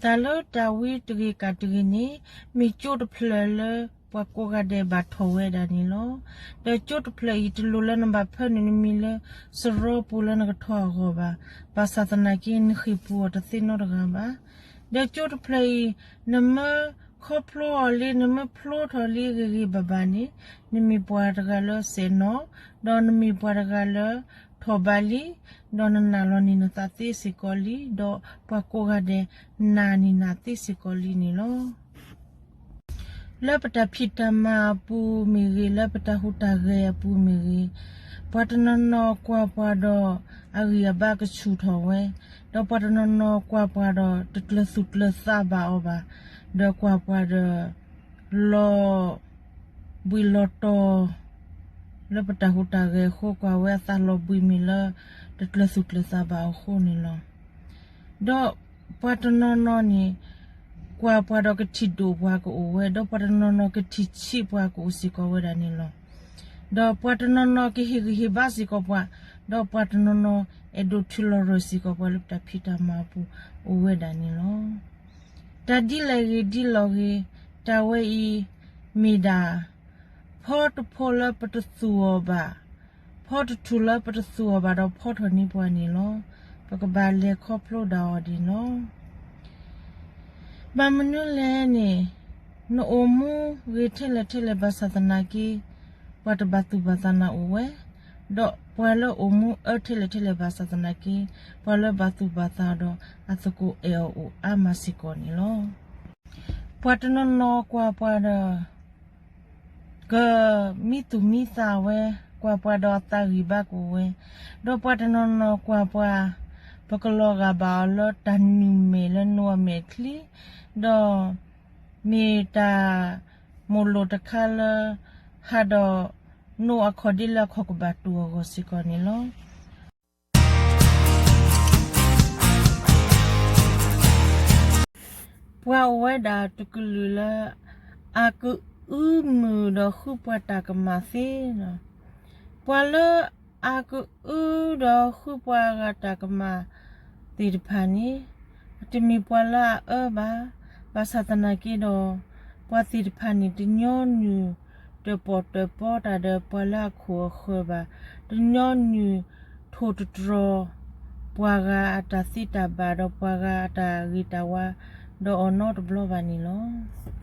တၢ်လၢတၢ်ဝံတဂ့ၤကၣ်တဂ့ၤန့ၣ် မ့ၢ်ကၠိတဖျၢၣ်လၢပှၤကိးဂၤဒဲးဘၣ်ထီၣ်ဝဲဒၣ်န့ၣ်လီၤ. ဒီးကၠိတဖျၢၣ်အံၤ တလိၣ်လၢနဘၣ်ဖၢနုာ်နမံၤလၢစရီပူၤလၢနကထီၣ်အဂီၢ်ဘၣ်. ဘၣ်ဆၣ်သနာ်က့ နဃ့ၢ်ပူၤအီၤတသ့နီတဂၤဘၣ်. ဒီးကၠိတဖျၢၣ်အံၤ နမၢခီဖျိအီၤလံ နမၢဖျိထီၣ်လံဂ့ၤဂ့ၤဘၣ်ဘၣ်န့ၣ် နမ့ၢ်ပှၤတဂၤလၢစဲးနီၤ, ဒီးနမ့ၢ်ပှၤတဂၤလၢထီၣ်ဘးလံ, ဒီးနနာ်လီၤန့ၢ်နသးသ့စ့ၢ်ကီးလံ, ဒီးပှၤကိးဂၤဒဲးနာ်န့ၢ်နၤသ့စ့ၢ်ကီးလံန့ၣ်လီၤ. လၢပတၢ်ဖံးတၢ်မၤအပူၤမ့ၢ်ဂ့ၤ, လၢပတၢ်ဟူးတၢ်ဂဲၤအပူၤမ့ၢ်ဂ့ၤ, ပှၤတနီၤနီၤကွၢ်ပှၤဒီးအဂံၢ်အဘါကဆူၣ်ထီၣ်ဝဲ, ဒီးပှၤတနီၤနီၤကွၢ်ပှၤဒီးတကျၢၤသူၣ်ကျၢၤသးဘၣ်အီၤဘၣ်, ဒီးကွၢ်ပှၤဒီး လီၤဘှံးလီၤတီၤ လၢပတၢ်ဟူးတၢ်ဂဲၤအဃိ ကွၢ်ဝဲအသးလီၤဘှံးမ့ၢ်လၢတကျၢၤသူၣ်ကျၢၤသးဘၣ်အဃိန့ၣ်လီၤ. ဒီးပှၤတနီၤနီၤန့ၣ် ကွၢ်ပှၤဒီးကထံၣ်ဒိၣ်ပှၤကအိၣ်ဝဲ, ဒီးပှၤတနီၤနီၤကထံၣ်ဆံးပှၤကအိၣ်စ့ၢ်ကီးဝဲဒၣ်န့ၣ်လီၤ. ဒီးပှၤတနီၤနီၤကဟ့ၣ်ဂံၢ်ဟ့ၣ်ဘါစ့ၢ်ကီးပှၤ, ဒီးပှၤတနီၤနီၤအဲၣ်ဒိးထုးလီၤရၢၢ်စ့ၢ်ကီးပှၤလၢပတၢ်ဖံးတၢ်မၤအပူၤအိၣ်ဝဲဒၣ်န့ၣ်လီၤ. တၢ်ဒ်လဲၣ်ဂ့ၤဒ်လဲၣ်ဂ့ၤ, တၢ်ဝဲအံၤမ့ၢ်ဒၣ် ဖီတဖီလၢပတသူၣ်အီၤဘၣ်, ဖီတထူၣ်လၢပတသူၣ်အီၤဘၣ်ဒီးဖီထီၣ်န့ၢ်ပှၤန့ၣ်လီၤ. ပကဘၣ်လဲၤခီဖျိဒၣ်အီၤဒ်န့ၣ်လီၤ. ဘၣ်မနုၤလဲၣ်န့ၣ်, နအိၣ်မူဂ့ၤထဲလဲၣ်ထဲလဲၣ်ဘၣ်ဆၣ်သနာ်က့ ပှၤတဘၣ်သူၣ်ဘၣ်သးနၤအိၣ်ဝဲ, ဒီးပှၤလၢအိၣ်မူအၢထဲလဲၣ်ထဲလဲၣ်ဘၣ်ဆၣ်သနာ်က့ ပှၤလၢဘၣ်သူၣ်ဘၣ်သးဒီးအသကိးအဲၣ်အီၤအိၣ်အါမးစ့ၢ်ကီးန့ၣ်လီၤ. ပှၤတနီၤနီၤကွၢ်ပှၤဒီး ကမံသူၣ်မံသးဝဲ, ကွၢ်ပှၤဒီးအသးဂံၢ်ဘါကအိၣ်ဝဲ, ဒီးပှၤတနီၤနီၤကွၢ်ပှၤ ပကလီၤဂာ်ဘၣ်အီၤလၢတၢ်နုာ်မဲာ်လၢနိအမဲာ်ချံ, ဒီးမ့ၢ်တၢ်မိၢ်လိာ်တခါလၢ ဟးဒီးနိအခီၣ်ဒ့လၢအခီၣ်ကဘၣ်တူၢ်အဂီၢ်စ့ၢ်ကီးန့ၣ်လီၤ. ပှၤအိၣ်ဝဲဒၣ်တကလုာ်လၢ အကအုမုာ်ဒီးဃုပှၤတၢ်ကမၣ်သ့လီၤ. ပှၤလၢအကအုဒီးဃုပှၤဂၤတၢ်ကမၣ်သ့ၣ်တဖၣ်န့ၣ် တမ့ၢ်ပှၤလၢအအၢဘၣ်. ဘၣ်ဆၣ်သနာ်က့ဒီး ပှၤသ့ၣ်တဖၣ်န့ၣ် တညီနုၢ်တၢၣ်ပီၣ်တၢၣ်ပီတၢ်ဒီးပှၤလၢအခိၣ်အဃၢၤဘၣ်, တညီနုၢ်ထိၣ်တတြီၤ ပှၤဂၤအတၢ်သ့တၢ်ဘၣ်ဒီးပှၤဂၤအတၢ်ဂ့ၤတၢ်ဝါ ဒီးအီၤနီတဘျီဘၣ်န့ၣ်လီၤ.